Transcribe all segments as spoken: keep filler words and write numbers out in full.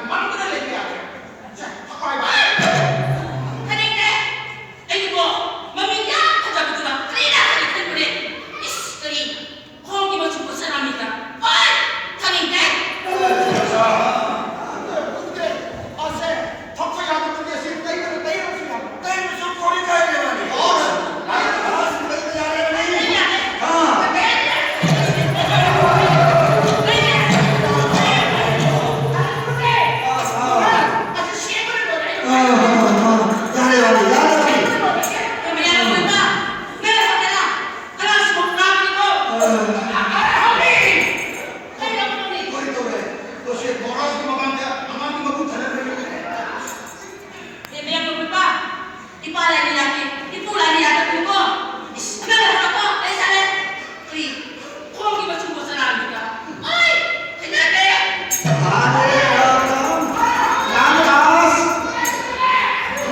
ꯃꯅꯨꯡꯗ ꯂꯩꯕ ꯌꯥꯗ꯭ꯔꯦ꯫ ꯁꯦ, ꯊꯛꯑꯣ ꯍꯥꯏꯕ꯫ ꯊꯛꯅꯤꯡꯗꯦ꯫ ꯑꯩꯗꯤꯀꯣ, ꯃꯃꯤꯡ ꯌꯥꯝ ꯐꯖꯕꯗꯨꯗ ꯀꯔꯤꯔꯥ ꯍꯥꯏꯒꯦ ꯈꯟꯕꯅꯦ꯫ ꯏꯁ, ꯀꯔꯤ? ꯈꯣꯡꯒꯤ ꯃꯆꯨ ꯄꯨꯁꯤꯜꯂꯝꯃꯤꯗ꯫ ꯍꯣꯏ! ꯊꯛꯅꯤꯡꯗꯦ꯫ ꯑꯁꯦ, ꯊꯛꯄ ꯌꯥꯗꯕꯗꯤ ꯑꯁꯤ ꯇꯩꯕꯅ ꯇꯩꯔꯕꯁꯨ ꯌꯥꯕ꯫ ꯇꯩꯕꯁꯨ ꯀꯣꯔꯤ ꯀꯥꯏꯗꯦ ꯃꯥꯅꯤ꯫ ꯑꯣ, ꯂꯥꯏ ꯈꯔꯁꯨ ꯇꯩꯕ ꯌꯥꯔꯦ ꯃꯥꯅꯤ꯫ ꯇꯩꯕ ꯌꯥꯔꯦ꯫ ꯑꯥ꯫ ꯇꯩꯕ ꯌꯥꯔꯦ꯫ ꯑꯁꯤ ꯁꯦꯝꯕꯅ ꯂꯣꯏꯔꯦ꯫ ꯑꯥ, ꯑꯥ, ꯑꯥ, ꯑꯥ꯫ ꯌꯥꯔꯦ, ꯌꯥꯔꯦ, ꯌꯥꯔꯦ ꯃꯥꯅꯤ꯫ ꯁꯦꯝꯕꯅ ꯂꯣꯏꯔꯦ, ꯁꯦꯝꯕꯅ ꯂꯣꯏꯔꯦ꯫ ꯀꯩ ꯃꯌꯥꯝ ꯑꯣꯏꯕ? ꯅꯪ ꯍꯥꯏꯕꯗ ꯈꯔ ꯁꯣꯛ ꯂꯥꯛꯄꯅꯤꯀꯣ꯫ ꯑꯥ꯫ ꯀꯔꯤ ꯇꯧꯔꯦ? ꯇꯣꯁꯦ ꯃꯣꯔꯥꯁꯀꯤ ꯃꯃꯥꯡꯗ ꯑꯉꯥꯡꯒꯤ ꯃꯕꯨꯛ ꯊꯜꯍꯟꯕ ꯌꯥꯗꯦ꯫ ꯑꯦ, ꯃꯌꯥꯝ ꯅꯨꯄꯥ, ꯏꯄꯥ ꯂꯥꯏꯅ ꯌꯥꯗꯦ, ꯏꯄꯨ ꯂꯥꯏꯅ ꯌꯥꯗꯕꯅꯤꯀꯣ꯫ ꯏꯁ, ꯅꯪ ꯍꯥꯏꯔꯛꯑꯣ, ꯑꯩ ꯁꯥꯟꯅꯩ꯫ ꯀꯔꯤ? ꯈꯣꯡꯒꯤ ꯃꯆꯨ ꯃꯆꯨ ꯂꯥꯛꯑꯝꯃꯤꯕ? ꯑꯩ ꯍꯩꯅꯗꯦ꯫ ꯍꯔꯦ ꯔꯥꯝ ꯔꯥꯝ꯫ ꯔꯥꯝꯗꯥꯁ꯫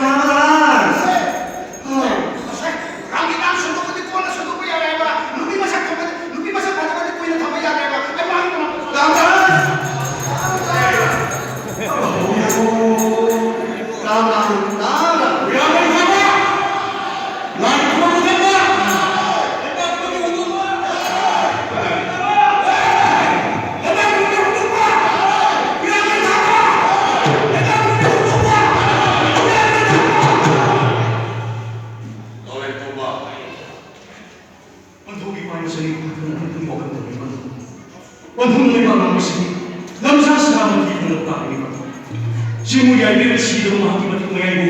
ꯔꯥꯝꯗꯥꯁ꯫ ꯉꯁꯥꯏ ꯔꯥꯝꯒꯤ ꯅꯥꯝ ꯁꯟꯗꯣꯛꯄꯗꯤ ꯀꯣꯟꯅ ꯁꯟꯗꯣꯛꯄ ꯌꯥꯔꯦ ꯍꯥꯏꯕ꯫ ꯅꯨꯄꯤ ꯃꯁꯛ ꯈꯪꯕꯗꯤ, ꯅꯨꯄꯤ ꯃꯁꯛ ꯐꯖꯕꯗꯤ ꯀꯨꯏꯅ ꯊꯝꯕ ꯌꯥꯗꯦ ꯍꯥꯏꯕ꯫ ꯑꯩ ꯃꯥꯒꯤ ꯀꯅꯥ ꯔꯥꯝꯗꯥꯁ! ꯔꯥꯝ, ꯔꯥꯝ, ꯔꯥꯝ, ꯔꯥꯝ꯫ ꯅꯣꯂꯦꯖ ꯇꯧꯕ꯫ ꯑꯣꯟꯊꯣꯛꯀꯤ ꯄꯥꯏꯕ ꯁꯅꯤ ꯐꯥꯗꯨꯅ ꯑꯗꯨꯝ ꯋꯥꯈꯜ ꯇꯧꯔꯤꯕ꯫ ꯑꯣꯟꯊꯣꯛꯅ ꯂꯩꯕꯥꯛ ꯉꯥꯡꯕꯁꯤꯅꯤ ꯂꯝꯖꯥ ꯁꯅꯥꯃꯊꯤ ꯐꯪꯂꯕ ꯇꯥꯛꯂꯤꯕ꯫ ꯆꯤꯡꯃꯨ ꯌꯥꯏꯕꯤꯔ ꯁꯤꯗꯕ ꯃꯍꯥꯛꯀꯤ ꯃꯇꯤꯛ ꯃꯌꯥꯏꯕꯨ